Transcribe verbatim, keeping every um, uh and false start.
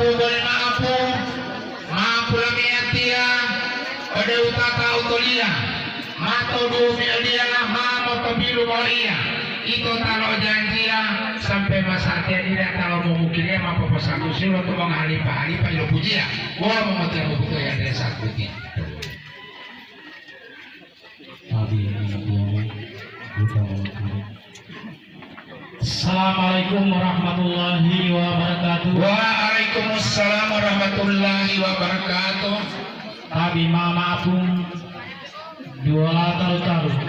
Bole maapu, maapu lamiyatiya ode wutata utoliya, ma to dumiyo diya ma motobilu moloiya. Ito ta lojanjiya sampe masatiya dila ta lomomukiliya ma poposakusi lonto mongahalipa-halipa ilopujiya. Wolo mongotiya mobuto ya desa kuti. Assalamualaikum warahmatullahi wabarakatuh. Waalaikumsalam warahmatullahi wabarakatuh. Tabi mama apung dua taru-taru.